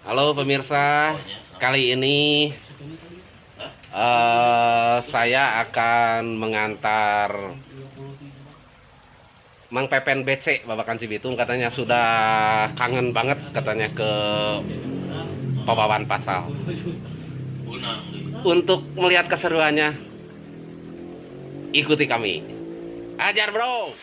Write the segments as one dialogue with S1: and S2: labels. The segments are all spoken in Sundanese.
S1: Halo pemirsa, kali ini saya akan mengantar Mang Pepen BC Babakan Cibitung, katanya sudah kangen banget katanya ke Pawawan Pasal. Untuk melihat keseruannya, ikuti kami. Ajar bro!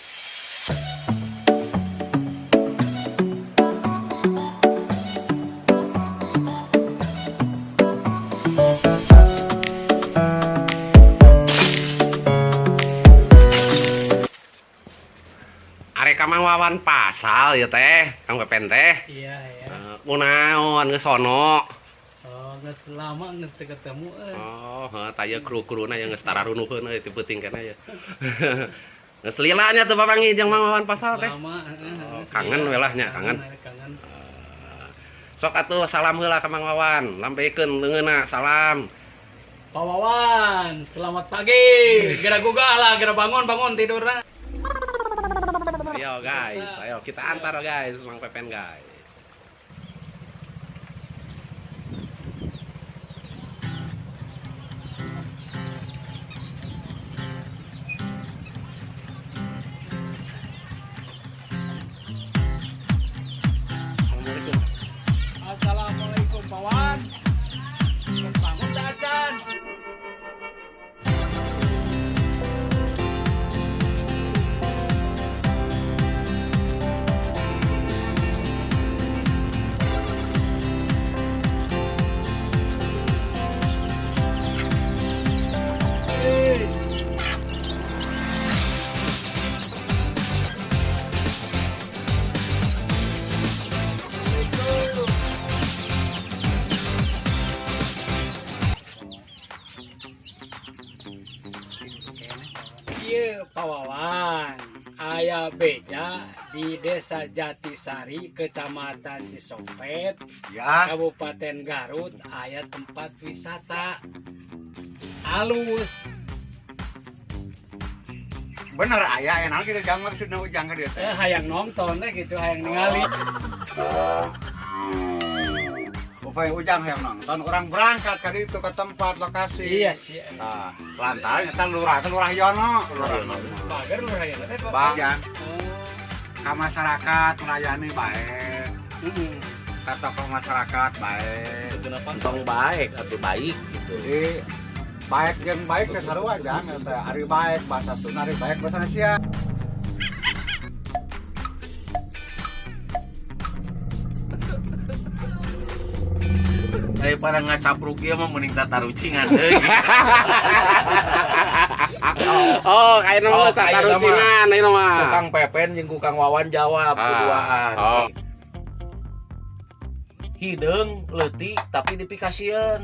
S1: Arek ka Mang Wawan Pasal ya teh, Kang Pepen teh.
S2: Iya, ya.
S1: Kunaon geus sono.
S2: Oh, geus lama geus teu ketemu euy.
S1: Oh, heuh tah ieu kru-kruna yang geus tararunuheun euy ti peuting keneh ya. Geus lila nya teu papanggih jeung Mang Wawan Pasal teh.
S2: Lama, heeh.
S1: Oh, kangen we lah nya, kangen.
S2: Kangen.
S1: Sok atuh salam heula ka Mang Wawan, lampeikeun leungeunna salam.
S2: Pak Wawan, selamat pagi. Gera gugah lah, gera bangun, bangun tidurna.
S1: Ayo guys, ayo kita antar guys Mang Pepen guys. Assalamualaikum.
S2: Assalamualaikum Pak Wan. Geus bangun teh acan. Hey. Ieu Pak Wawan, aya beja di Desa Jatisari, Kecamatan Cisompet,
S3: Ya,
S2: Kabupaten Garut, aya tempat wisata alus.
S3: Bener aya enak gitu jang maksudna ujang ka dieu teh.
S2: Hayang nonton deh gitu, hayang ningali.
S3: Upaya ujang hayang nonton orang berangkat ka ditu ke tempat lokasi.
S2: Iya sih.
S3: Nah, lantaran eta lurah teh Lurah Yono, Lurah Yono.
S2: Bager lurah ya teh, Pak.
S3: Bagian
S2: Oh.
S3: ka masyarakat melayani baik,
S2: Heeh.
S3: ka tokoh masyarakat baik.
S4: Entong baik atau baik gitu.
S3: Jadi baik jeung baik teh sarua jang eta ari baik bahasa Sunda ari baik bahasa Indonesia.
S4: Daripada ngacapruk ieu mah mending tatarucingan deui.
S1: Oh, kayaknya
S4: Oh,
S1: mah
S4: kayakna mah.
S1: tatarucingan ieu mah.
S4: Ku Kang Pepen jeung ku Kang Wawan jawab
S1: Ah,
S4: kuduaan.
S1: sok.
S4: Hideung leutik tapi dipikasieun.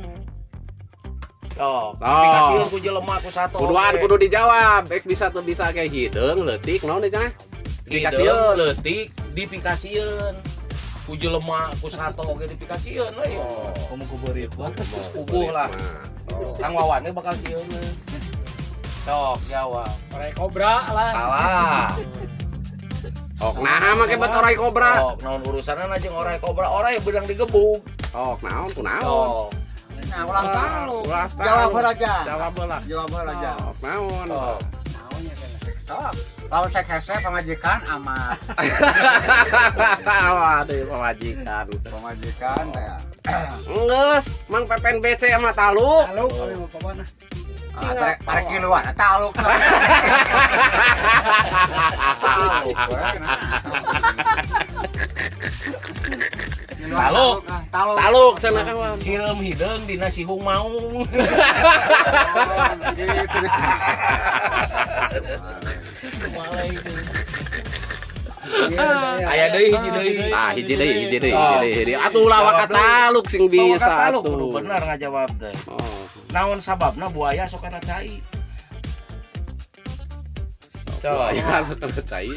S4: Sok, dipikasieun ku jelema ku sato.
S1: Kuduan
S4: oge.
S1: kudu dijawab. Baik bisa tuh bisa kayak hideung leutik naon deui cenah?
S4: Hideung
S1: Dipikasieun.
S4: leutik dipikasieun. Ku jelema ku sato oge dipikasieun we.
S1: Oh.
S2: Kamu kuburit mah.
S4: Puguh lah. Kang Wawan ge bakal sieun. Sok jawab.
S2: Orai kobra lah.
S4: Salah.
S1: Ok, nah make bet orai kobra.
S4: Sok, naon urusanna jeung orai kobra, orai beunang digebug.
S1: Ok, naon kunaon.
S4: Sok.
S3: Nah, ulang tahun.
S1: Ulah tahu.
S3: Jawab heula jang.
S1: Jawab heula.
S3: Jawab heula jang.
S1: Ok, naon.
S4: Sok.
S2: Naonnya kan.
S3: Sok. Lamun sek hese pamajikan amat.
S1: Waduh, pamajikan.
S3: Pamajikan teh.
S1: Enggeus, Mang Pepen BC sama Taluk.
S2: Halo, kami mau Pak Wan.
S3: Ah, arek arek kiluan taluk. Taluk. we, nah. Kiluan,
S4: Taluk.
S3: ah, Taluk.
S1: Taluk cenah Kang Wawan.
S4: Sireum hideung dina sihung maung.
S3: Oh, gitu.
S4: Aya deui hiji deui.
S1: Ah, hiji deui, hiji deui, hiji deui, hiji deui. Atuh ulah waka taluk sing bisa
S4: Taluk kudu
S1: atuh.
S4: bener ngajawab teh.
S1: Oh.
S4: Naon sababna buaya sok kana cai? Coba.
S1: Ya, sok kana cai.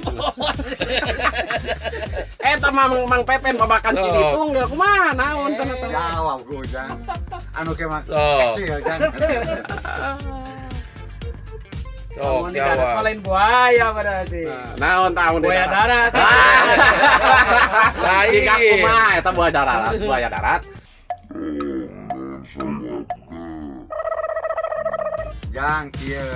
S1: Eta mah Mang Pepen babakan
S4: Oh.
S1: Cibitung ge kumaha naon cenah teh.
S3: Jawab ku Ujang. Anu ke mah
S4: Oh.
S3: kecil Jang.
S4: Sok
S2: Lamun di darat
S4: jawab.
S2: mah lain buaya berarti.
S1: Nah, naon tah mun di
S2: Buaya
S1: darat?
S2: darat.
S4: Nah, Lain.
S1: Jika kumaha eta buaya darat, buaya darat.
S3: Jang kieu.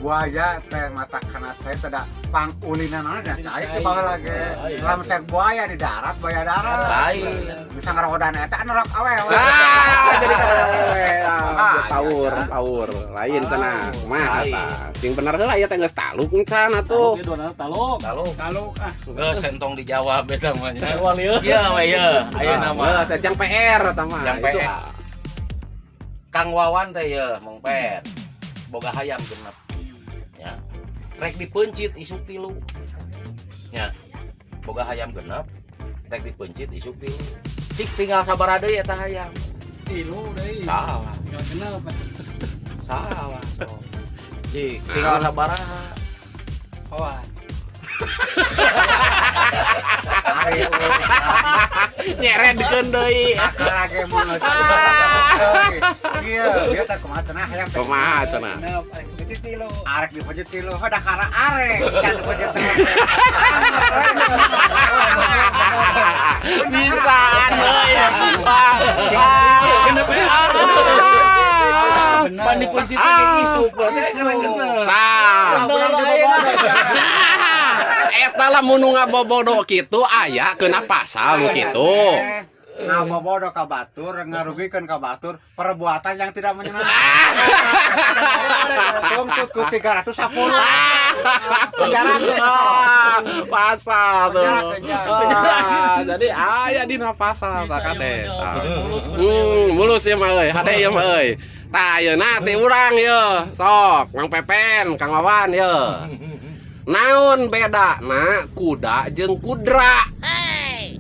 S3: Buaya teh mata kana cai teh da pangulinanana da cai teh baheula ge. Lamun saya buaya di darat, buaya darat.
S4: Lain.
S3: Bisa ngarodan eta nerok awewe.
S1: Ah, jadi kana awewe. Ah,
S3: Ah,
S1: power,
S3: iya.
S1: power. Lain cenah. Kumaha
S4: Lain.
S1: eta? Sing bener heula ieu teh geus taluk encan atuh.
S2: Taluk, dua taluk.
S4: Taluk.
S2: Taluk ah.
S4: Geus entong dijawab eta mah nya.
S2: Sarua lieu.
S4: Iya we ye, ayeuna mah.
S1: Geus jang PR eta mah.
S4: Jang
S1: Isu,
S4: PR.
S1: ah.
S4: Kang Wawan teh ye mongpet. Boga hayam genep. Ya. Rek dipeuncit isuk tilu. Ya. Boga hayam genep, rek dipeuncit isuk tilu. Cik tinggal sabaraha deui eta hayam.
S2: Tilu deui.
S4: Salah,
S2: Tinggal genep.
S4: salah. Cik, tinggal sabaraha.
S2: Wawan.
S3: Ari
S1: Nyeredkeun deui.
S3: Kakak ge mun geus. Kieu, ieu teh kumaha cenah hayam teh.
S1: Kumaha cenah?
S2: Genep, arek dipeuncit tilu.
S3: Arek dipejet tilu, da kana arek can dipejet tilu.
S1: Bisaan euy.
S2: Genep ya. Bener.
S4: Pan dipeuncit ge isuk berarti karena genep.
S1: Tah.
S3: Urang dibobodo.
S1: Eta lah mun nu ngabobodo kitu aya kena pasal nu kitu.
S3: Ngabobodo ka batur, ngarugikeun ka batur, perbuatan yang tidak menyenangkan. Tuntut ku 310. Penjara
S1: Ah, pasal tuh.
S3: Penjara,
S1: Ah, jadi aya dina pasal tah kade. Tah.
S2: Mulus
S1: Mulus ieu mah euy, hade ieu mah euy. Tah ayeuna ti urang ye. Sok, Mang Pepen, Kang Wawan ye. Naon bedana kuda jeung kudra?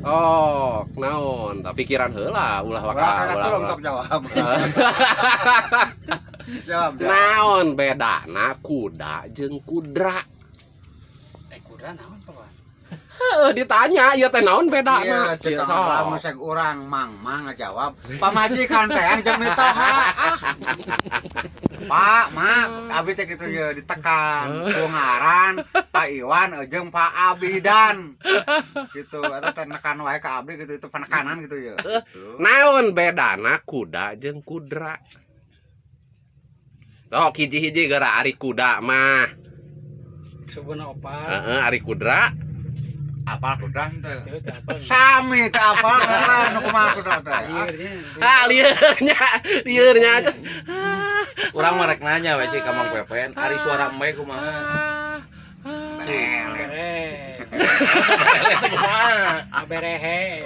S1: Oh, naon? Tah pikiran heula ulah waka
S3: Ulah
S1: ulah.
S3: tolong
S1: ulah.
S3: sok jawab. Jawab, jawab.
S1: Naon bedana kuda jeung kudra?
S2: Eh kudra naon tuh, Wan?
S1: Heuh, ditanya ieu teh naon
S3: Iya,
S1: bedana?
S3: cek
S1: Ieu,
S3: kang
S1: sok.
S3: lamun sek urang mang-mang ngajawab, pamajikan teh yang jeung mitoha. Ah. Pak, mak, abi teh kitu ye ditekan ku ngaran Pak Iwan jeung Pak Abidan. Gitu, eta teh nekan wae ka abdi gitu, itu penekanan gitu ye. Gitu.
S1: Naon bedana kuda jeung kudra? Sok hiji-hiji geura ari kuda mah.
S2: Suguna opat.
S1: Heeh, ari kudra.
S3: Apal kuda henteu?
S2: Teu teu apal.
S3: Sami teh apal nu kumaha kuda teh. Ah,
S2: Liurnya.
S1: Ah, liurnya, liurnya aja.
S4: Urang mah rek nanya we cik ka Mang Pepen, ari suara embe kumaha?
S3: Belek.
S2: Bere.
S4: Eta kumaha?
S2: Berehe.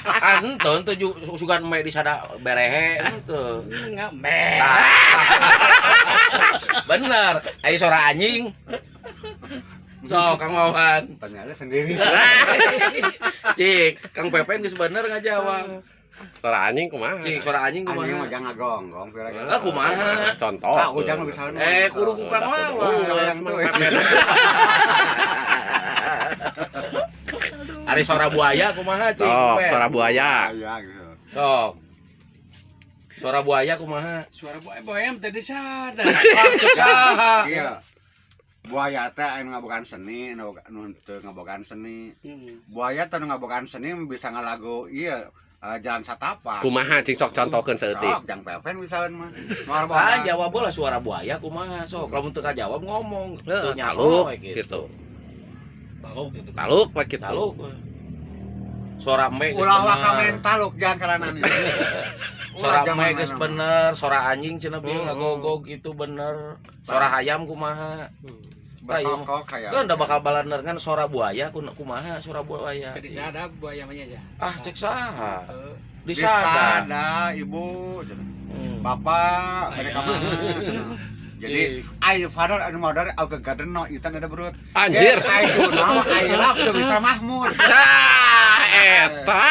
S4: Ah henteu henteu sugan embe disada berehe henteu.
S2: Enggak meh.
S4: Bener, ai suara anjing. Sok Kang Wawan.
S3: Tanya aja sendiri.
S4: Cik, Kang Pepen geus bener ngajawab.
S1: Suara anjing kumaha?
S4: Cik, suara anjing
S3: Anjing mah
S4: kumaha?
S3: jangan ngagonggong kira-kira.
S4: Ah kumaha?
S1: Contoh.
S3: Ah, ujang lebih salah.
S4: Eh, kudu ku Kang Wawan.
S3: Yang tuh.
S4: Ari suara buaya kumaha, Cik?
S1: Sok,
S4: Pepen?
S1: suara buaya.
S3: Iya gitu.
S4: Sok. Suara buaya kumaha?
S2: Suara buaya buaya tadi sadar.
S4: Ah, cek saha?
S3: Iya. Buaya teh anu ngabogaan seni, anu anu teu ngabogaan seni. Buaya teh anu ngabogaan seni bisa ngalagu ieu jalan satapa.
S1: Kumaha cing sok contohkeun saeutik.
S3: Sok jang pepen bisa mah. Moal
S4: Ah,
S3: bodas.
S4: jawab lah suara buaya kumaha sok. Lamun teu kajawab ngomong.
S1: Heeh,
S4: Teu nyaho
S1: taluk
S4: we
S1: gitu.
S2: Taluk gitu.
S1: Taluk we kitu.
S4: Taluk. Suara embe geus
S3: Ulah waka
S4: bener.
S3: main taluk jangan kalanan ieu.
S4: Suara embe geus bener, suara anjing cenah bieu ngagogog gitu bener. Suara hayam kumaha?
S3: Berkokok kayak.
S4: Kan udah bakal balaner kan suara buaya kumaha suara buaya.
S2: Tadi sadar buaya mah aja.
S4: Ah, cek saha?
S2: Teu.
S4: Disada.
S3: Disada ibu cenah. Bapak mereka mana cenah. Jadi I father and mother I garden no itan ada berut.
S1: Anjir.
S3: Yes, I do now I love to Mr. Mahmud.
S1: Ah, eta.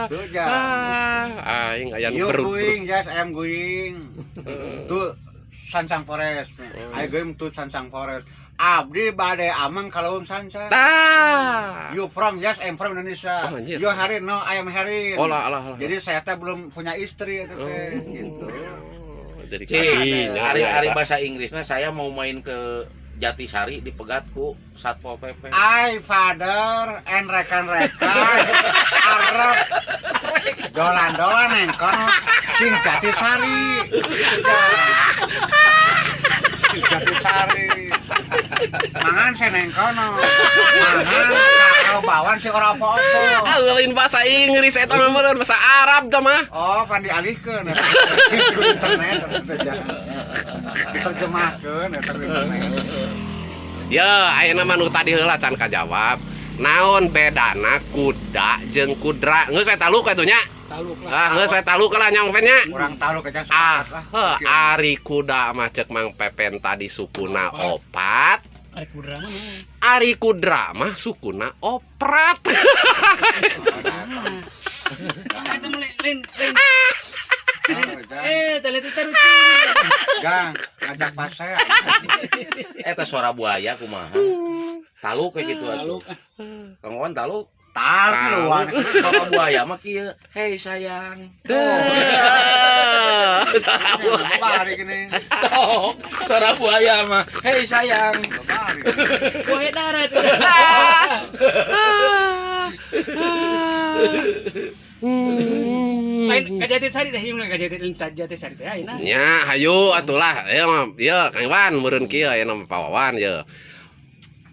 S3: Itu jang.
S1: Ah, aing aya nu
S3: You
S1: berut.
S3: going, yes I am going. To Sancang Forest. I going to Sancang Forest. Abdi bade ameng kalauung Sancang.
S1: Tah.
S3: You from? Yes, I'm from Indonesia.
S1: Oh, anjir.
S3: You Harin? No, I am Harin.
S1: Oh, lah, lah, lah.
S3: Jadi saya teh belum punya istri itu teh gitu.
S1: Oh, jadi
S4: Cik,
S1: kadinya,
S4: ari
S1: ya,
S4: ari
S1: eta.
S4: bahasa Inggrisnya saya mau main ke Jatisari dipegat ku Satpol PP.
S3: I father and rekan-rekan. Arep. Dolan-dolan neng kono sing Jatisari. Sing Jatisari. Mangan sing neng kono. Mangan karo bawan sing ora apa-apa.
S1: Ah, lain bahasa Inggris eta mah, meureun bahasa Arab tah mah.
S3: Oh, pan dialihkeun eta ku internet eta jangan. Diterjemahkeun eta ku internet.
S1: Ya, ayeuna mah nu tadi heula can kajawab. Naon bedana kuda jeung kudra? Geus we taluk atuh nya.
S2: Taluk lah.
S1: Ah, geus we taluk lah nya, Mang Pepen nya.
S3: Kurang tahu kejang
S1: Ah,
S3: sepakat lah.
S1: heuh, ari kuda mah cek Mang Pepen tadi sukuna opat.
S2: Ari kudra mah.
S1: Ari kudra mah sukuna oprat.
S2: Ah, itu mah lain lain.
S3: Oh, Jang.
S2: Eh, tali itu lucu.
S3: Gang, ngajak pasea.
S4: Eta suara buaya kumaha? Taluk kayak gitu atuh.
S2: Taluk. Ah.
S4: Kang Wawan taluk.
S3: Tal keluar.
S4: Suara buaya mah kieu. Hei sayang.
S3: Bari gini.
S4: Tok, suara buaya mah. Hei sayang.
S3: Bari.
S2: Buaya darat itu. Lain ka Jatisari teh, yung ka Jati Jatisari teh ayeuna.
S1: Nya, hayu atulah. Ieu mah ieu Kang Iwan meureun kieu aya nama Pak Wawan ye.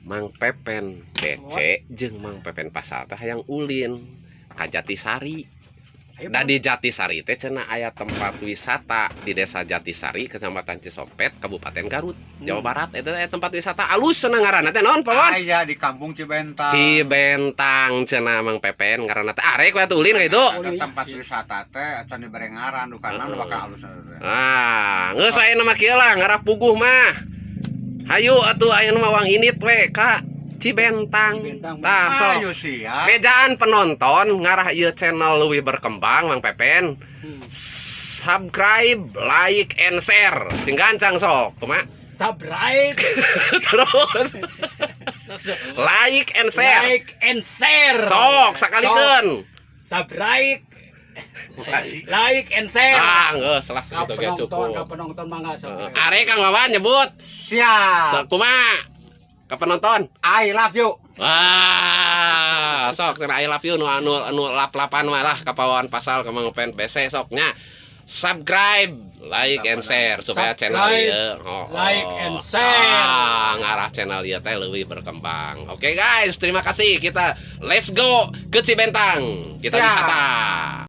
S1: Mang Pepen DC jeung Mang Pepen Pasal teh hayang ulin ka Jatisari.
S2: Ayo,
S1: Da di Jatisari teh cenah aya tempat wisata di Desa Jatisari, Kecamatan Cisompet, Kabupaten Garut, Jawa Barat. Eta teh tempat wisata alus cenah, ngaranna teh naon, Pak Wawan?
S3: Aya di kampung Cibentang.
S1: Cibentang cenah Mang Pepen ngaranna teh. Arek we atuh ulin ka itu.
S3: Ada tempat wisata teh acan dibere ngaran, dukana nu bakal alus teh.
S1: Ah, geus ayeuna mah kieu lah, ngarah puguh mah. Hayu atuh ayeuna mah wang indit we ka Cibentang.
S2: Cibentang.
S1: Tah sok.
S3: Ayo siap.
S1: Bejaan penonton ngarah ieu channel leuwih berkembang, Mang Pepen. Subscribe, like, and share. Sing gancang sok, kumaha?
S2: Subscribe.
S1: Terus
S2: Sok, sok.
S1: like and share.
S2: Like and share.
S1: Sok sakalikeun.
S2: Subscribe. Like and share.
S1: Ah, geus lah
S2: Ka
S1: segitu ge
S2: penonton,
S1: cukup.
S2: ka penonton mangga sok.
S1: Are Kang Wawan nyebut.
S3: Siap.
S1: Sok kumaha? Ke penonton.
S3: I love you.
S1: Wah, sok cenah I love you nu anu anu lap-lapan mah lah ka Pawawan Pasal ka Mang Pen BC sok nya. Subscribe, like and share supaya channel
S2: Subscribe,
S1: ieu oh,
S2: like and share.
S1: Ah, ngarah channel ieu teh leuwih berkembang. Oke guys, terima kasih. Kita let's go ke Cibentang. Kita
S3: Siap.
S1: wisata.